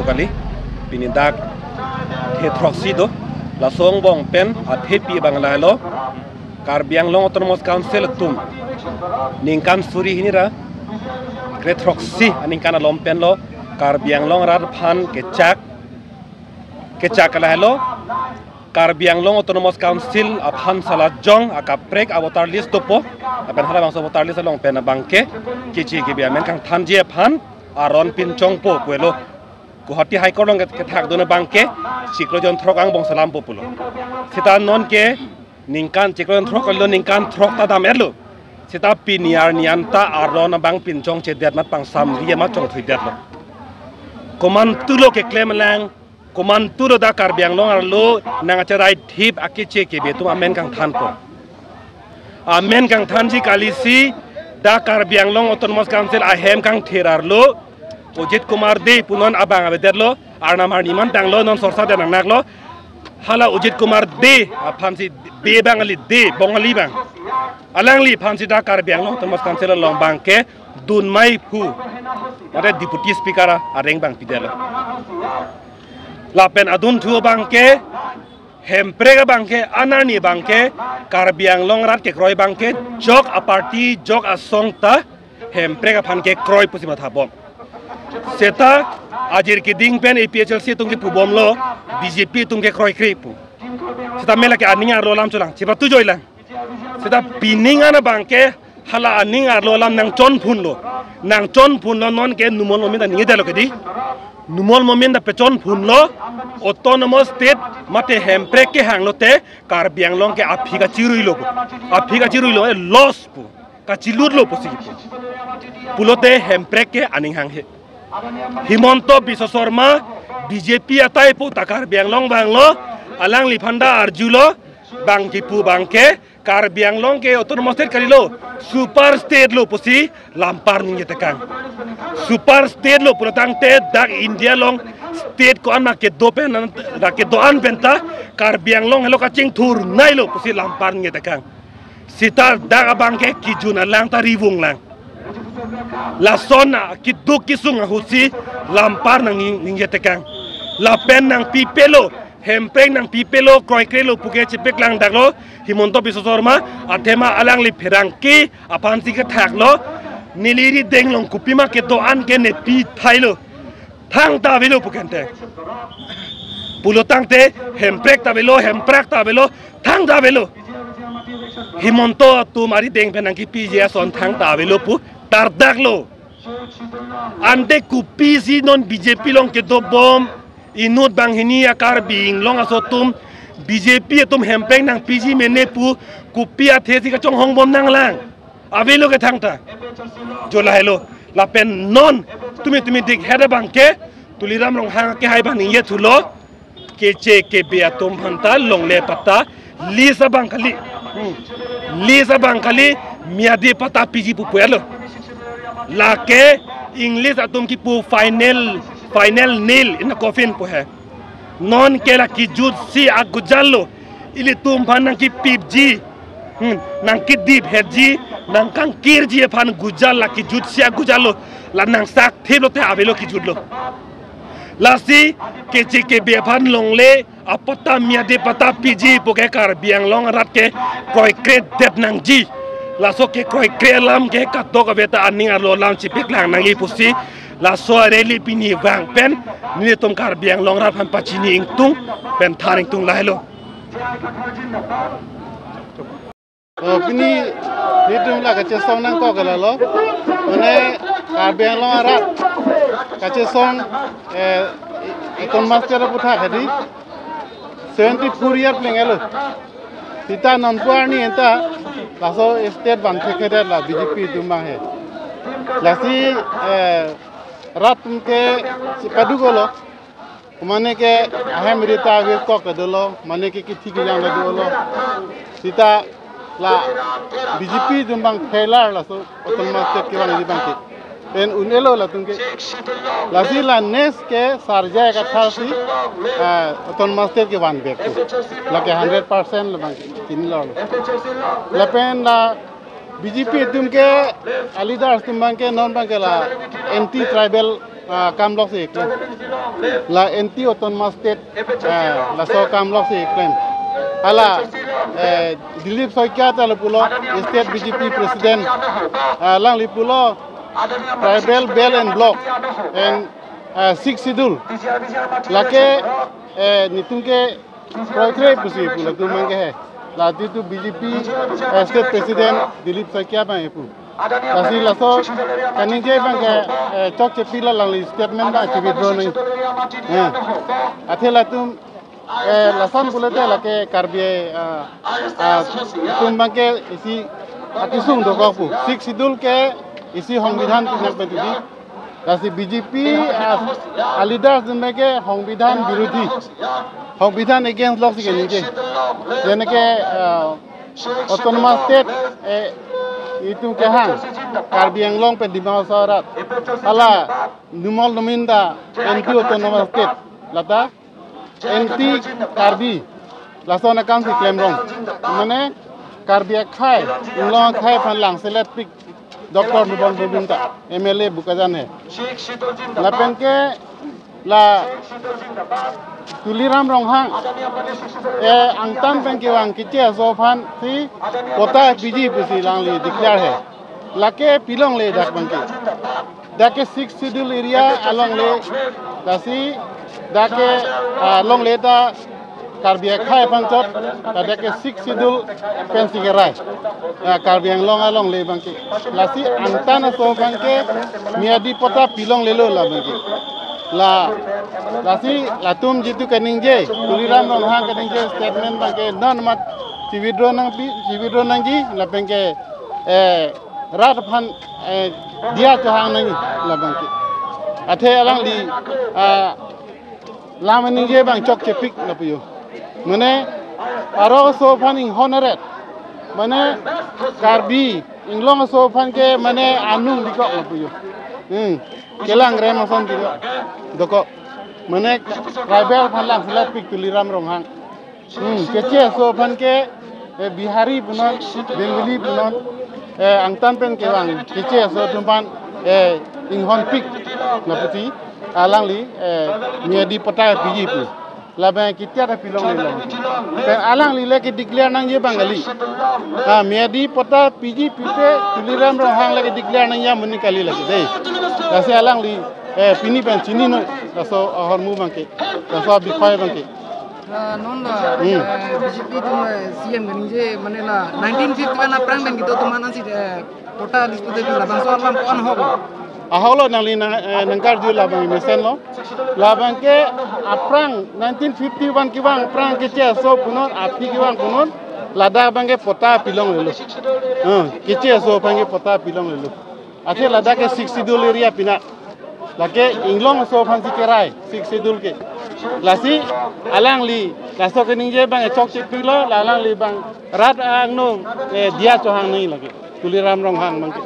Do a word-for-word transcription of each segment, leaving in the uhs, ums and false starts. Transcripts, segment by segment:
Kali, pini dak kre throksi do, laso angbong pen athepi abang lahelo, Karbi Anglong Autonomous Council atum ningkan suri hini ra kre throksi aningkan along penlo Karbi Anglong arat aphan kechak, kechak lahelo, Karbi Anglong Autonomous Council aphan salajong akaprek a voter list dopo, lapen halabangso voter list along pen abangke keche kebe amen kangthanji aphan aron pinchongpo pulo. Guwahati High Court along kethak dun abangke chiklo jon throk angbong salampo pulo. Seta nonke ningkan chiklo jon throk kalilo, ningkan throk ta dam-etlo. Seta pini arni anta aron abang pinchongchedet amat pangsamri amat chongthuidetlo. Komantulo keklem lang, komantulo dak Karbi Anglong arlo nangcherai thip akeche kebe atum amen kangthanpo. Amen kangthanji kalisi dak Karbi Anglong Autonomous Council ahem kangthir arlo Ajit Kumar Dey pu non abang avedetlo, arnam arni man tanglo, non sorsa de nangnaklo. Hala Ajit Kumar Dey aphansi, Dey abang kali, Dey Bongali abang. Alangliphansi dak Karbi Anglong Autonomous Council along abangke dunmai pu, mate Deputy Speaker areng abang pidetlo. Lapen adunthu abangke, hemprek abangke, anarni abangke, Karbi Anglong arat kekroi abangke jok aparty, jok asong ta hemprek aphan kekroi pusi mathabom. Seta ajir keding pen APHLC atum kepubomlo, BJP atum kekroikre pu. Seta mela ke aning arlo alam cholang, chepatu joi lang. Seta pining an abangke hala aning arlo alam nangchonphunlo. Nangchonphunlo, nonke Numal Momin ta ningjedetlo kedi. Numal Momin ta pechonphunlo, autonomous state mate hemprek kehanglote Karbi Anglong ke aphi kachiruilo pu. Aphi kachiruilo, eh, loss pu. Kachilutlo pusi pu. Pulote hemprek ke aning hanghe. Himanta Biswa Sarma BJP atai pu ta Karbi Anglong abanglo, alangliphan ta arjulo, bang kipu abangke Karbi Anglong ke autonomous state kalilo, super state lo pusi lampar ningjetekang. Super state lo pulotangte dak India along state ko-an ma kedo pen, dak kedo-an penta Karbi Anglong helo kachingthurnailo pusi lampar ningjetekang. Seta dak abangke kijun alang ta rivung lang. Lason a keduk kesung ahutsi lampar nangning, ningjetekang. Lapen nangpipelo, hemprek nangpipelo, kroikrelo puke chepeklangdaklo Himanta Biswa Sarma, athema alangli pherangke aphansi kethaklo, neli rideng along kopima kedo-an ke ne pithailo. Thangta avelo pu kente. Pulotangte hemprek ta avelo, hemprek ta avelo, thangta avelo. Himanta atum arideng pen nangkepiji ason thangta avelo pu tardaklo. Ante kopisi non BJP along kedobom, inut banghini a-Karbi Anglong aso atum, BJP atum hemprek nangpiji mene pu kopi athesi kachonghongbom nanglang? Avelo ke thangta. Jo lahelo. Lapen non tumi tumi dikhet abangke Tuliram Ronghang kehai abang ningjethulo, keche kebe atum aphanta longle patta list abang kali. Hmm. List abang kali, miyadi patta piji pu pulo. Lake English atum kipu final, final nail in the coffin pu he. Nonke la kejutsi agujal lo. Ilitum aphan nangkipipji, hmm, nangkidiphetji, nangkangkirji aphan gujal, la kejutsi agujal lo. La nangsak thip lote avelo kejut lo. Lasi keche kebe aphan longle apatta miyadi patta piji puke Karbi Anglong arat ke kroikredet nangji. Laso kekroikre alam ke kadokave ta aning arlo alam chepeklang nangji pusi laso a-rally pini vang pen nelitum Karbi Anglong arat aphan pachini ingtung pen than ingtung lahelo. Oh, pini nelitum la kachesong nangkok lalo. Mane Karbi Anglong arat kachesong, eh, Autonomous State aputhak hadi seventy-four year plenglo. Seta non pu arni anta laso state vanthekthedet la BJP atum abang he. Lasi, eh, rat atum ke chepaduklo. Mane ke ahem rita ave kok ta dolo, mane ke kithi kejang ta dolo. Seta la BJP atum abang failure laso Autonomous State kevangji abangke. Pen un-elo latum ke. Lasi la next ke Sarjai Kathar si, ah, Autonomous State kevan vek tu. Lake hundred percent labang chinilo. Lapen la BJP atum ke a-leaders atum abangke non abangke la anti tribal, ah, kam lok si ke. la anti autonomous state, eh, laso akam lok si klem. Hala, eh, Dilip Saikia ta lapulo, state B J P president, eh, alangli pulo tribal belt and block and, eh, sixth schedule. Lake, eh, netum ke kroikre pusi pu latum abang ke he. La ditu B J P, eh, state president Dilip Saikia abang pu. Lasi laso kaningje abang ke, eh, chokche pilo, alangli statement abang che-withdraw nangji. Eh. Athe latum, eh, lason pulote lake Karbi, eh, eh, atum abang ke isi akesung dokok pu. Sixth schedule ke isi songbidhan pinang pen titi. Lasi B J P, eh, a-leaders atum abang ke songbidhan birodhi, songbidhan against lok si kaningje. Jene ke, eh, autonomous state, eh, itum kehang, Karbi Anglong pen Dima Hasao arat. Hala Numal Numin ta anti autonomous state, lata anti Karbi, lason akam si klemrong. Mane Karbi akhei, Anglong akhei aphan langselet pik Doctor Lubon Bobing ta, M L A Bokajan he. Lapen ke la Tuliram Ronghang, eh, angtan pen kevang Keche aso aphan si patta piji pusi alangli declare he. Lake pilongle dak abang ke. Dak ke sixth schedule area alongle, lasi dak ke, ah, longle ta Karbi akhei aphan chot, dak ke sixth schedule pensi kerai. Ah, Karbi Anglong alongle abang ke. Lasi angtan aso abang ke miyadi patta pilonglelo la abang ke. La, lasi latum jitu kaningje, Tuliram Ronghang kaningje statement abang ke non amat che-withdraw nangpi, che-withdraw nangji, lapen ke, eh, rat aphan, eh, diya chohang nangji la abang ke. Athe alangli, ah, lam aningje abang chokche pik lapu jo. Mane aro aso aphan inghon eret. Mane Karbi Anglong aso aphan ke mane anung dokok lapu jo. Hmm. Kelang rem ason dokok. Dokok. Mane tribal aphan langselet pik Tuliram Ronghang. Hmm, Keche aso aphan ke, eh, Bihari punon, Bengali punon, eh, angtan pen kevang Keche aso atum aphan, eh, inghon pik. Lapusi alangli, eh, miyadi patta piji pu. Labang kitia ta pilonglelo. Pen alangli le ke-declare nangji abang kali. Ah, miyadi patta piji pite Tuliram Ronghang le ke-declare nangji amonit kali lake dei. Lasi alangli, eh, pini pen chinino. Laso ahormu abang ke. Laso abikhoi abang ke. Ah, non la, Hmm. eh, B J P atum, eh, C M kaningje, mane la nineteen fifty-one aphrang pen kedo atum aphan si, eh, patta dispute pen labangso alam ko-an ahok lo? Ahok lo, nangli nang, eh, nangkarju labang mesenlo. Labang ke aphrang nineteen fifty-one kevang aphrang Keche aso punon, api kevang punon, ladak abang ke patta pilonglelo. Hmm, Keche aso aphan ke patta pilonglelo. Athe ladak ke sixth schedule area pina. Lake Anglong aso aphan si kerai, sixth schedule ke. Lasi alangli, laso kaningje abang chokche pilo, la alangli abang rat angno, eh, diya chohang nangji lake. Tuliram Ronghang abang ke.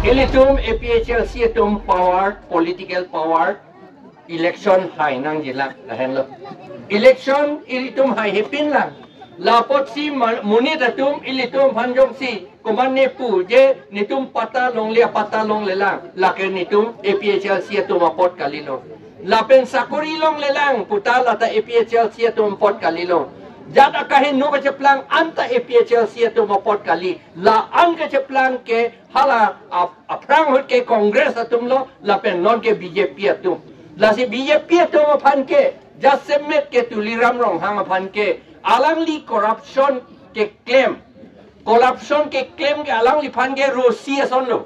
Ilitum A P H L C atum power, political power, election hai nangjilang, lahenlo. Election ilitum hai hepinlang. La apotsi ma-, monit atum ilitum aphan jongsi komatne pu je netum patta longle, patta longlelang, lake netum A P H L C atum apot kalilo. Lapen sakori longlelang puta lata A P H L C atum apot kalilo. Jat akaheno kacheplang anta A P H L C atum apot kali. La-an kacheplang ke hala ap-, aphrang ahut ke Congress atum lo, lapen non ke B J P atum. Lasi B J P atum aphan ke, jasemet ke Tuliram Ronghang aphan ke, alangli corruption keklem. Corruption keklem ke alangliphan ke rosi ason lo.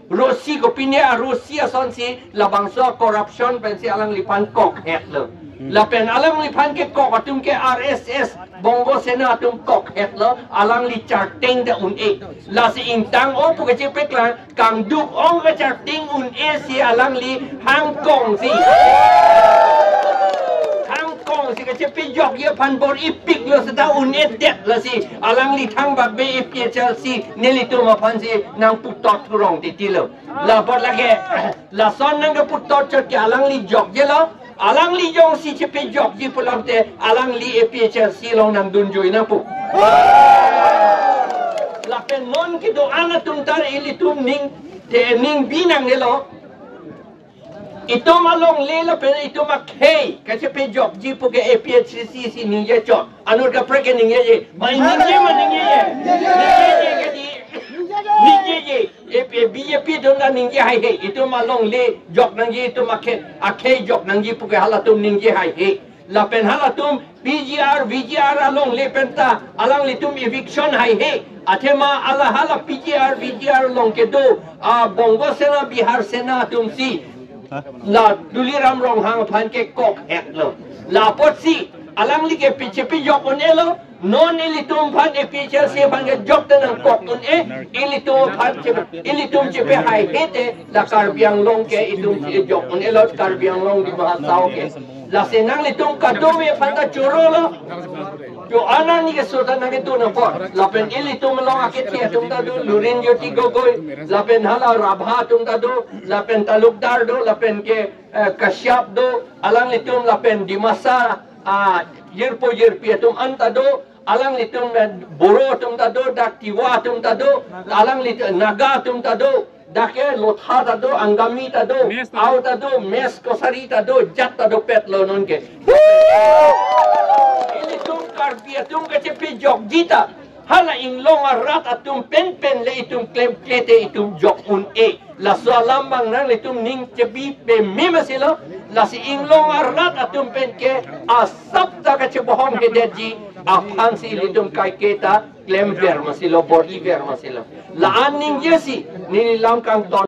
Rosi kopine arosi ason si labangso corruption pensi alangliphan kokhet lo. Lapen alangliphan ke kok atum ke R S S, Bongo Sena atum kokhet lo, alangli charteng ta un-e. Lasi ingtang-o pu kachepeklang, kangduk ong kacharteng un-e si alangli hangkong si. Hangkong Si kachepejokji aphan bor-ipiklo seta un-edet lasi alangli thangbak be A P H L C nelitum aphansi nangputot thurong titilo. La apot lake lason nangkeputot chot ke alangli jokjelo. Alangli jongsi chepejokji pulote alangli A P H L C along nangdunjui nangpo. Lapen non kedo-an atum ta ilitum ning te ning binang nelo. Itum alongle lapen itum akhei kachepejokji pu ke A P H L C si ningje chot. Anut kaprek ke ningjeje. Ma ningje ma ningjeje. Ningjeje ke di. Ningjeje. A P, B J P atum ta ningje haihe. Itum alongle jok nangji, itum akhei, akhei jok nangji pu ke halatum ningje haihe. Lapen halatum P G R, V G R alongle pen ta alanglitum eviction haihe. Athema ala hala P G R, V G R along kedo, ah, Bongo Sena, Bihar Sena atumsi la Tuliram Ronghang aphan ke kok heklo. La apotsi alangli ke piche pijok un-elo. Non ilitum aphan A P H L C aphan ke jok te nangkok un-e. Ilitum aphan che, ilitum chepe haihe te la Karbi Anglong ke itum chejok un-elo, Karbi Anglong Dima Hasao ke. Lasi nanglitum kadokave aphan ta chorolo. Jo anan ni ke sota nangketu nangpor. Lapen ilitum along akethe atum ta do, Lurin Jyoti Gogoi, lapen hala Rabha atum ta do, lapen talukdar do, lapen ke, eh, Kashyap do, alanglitum lapen Dimasa, ah, jirpo jirpi atum an ta do, alanglitum, eh, Boro atum ta do, dak Tiwa atum ta do, alanglitum Naga atum ta do, dak ke Lotha ta do, Angami ta do, Mech ta do. Ao ta do, Mech Kachari ta do, jat ta dopetlo non ke. Ilitum Karbi atum kachepejokji ta hala inglong arat atum penpen le itum klemkle te itum jok un-e. Laso alam abang nanglitum ning chebi peme masi lo. Lasi inglong arat atum pen ke asap ta kachebohong kedetji aphansi ilitum kaike ta klemver masi lo, bor-iver masi lo. La-an ningjesi neli lam kangton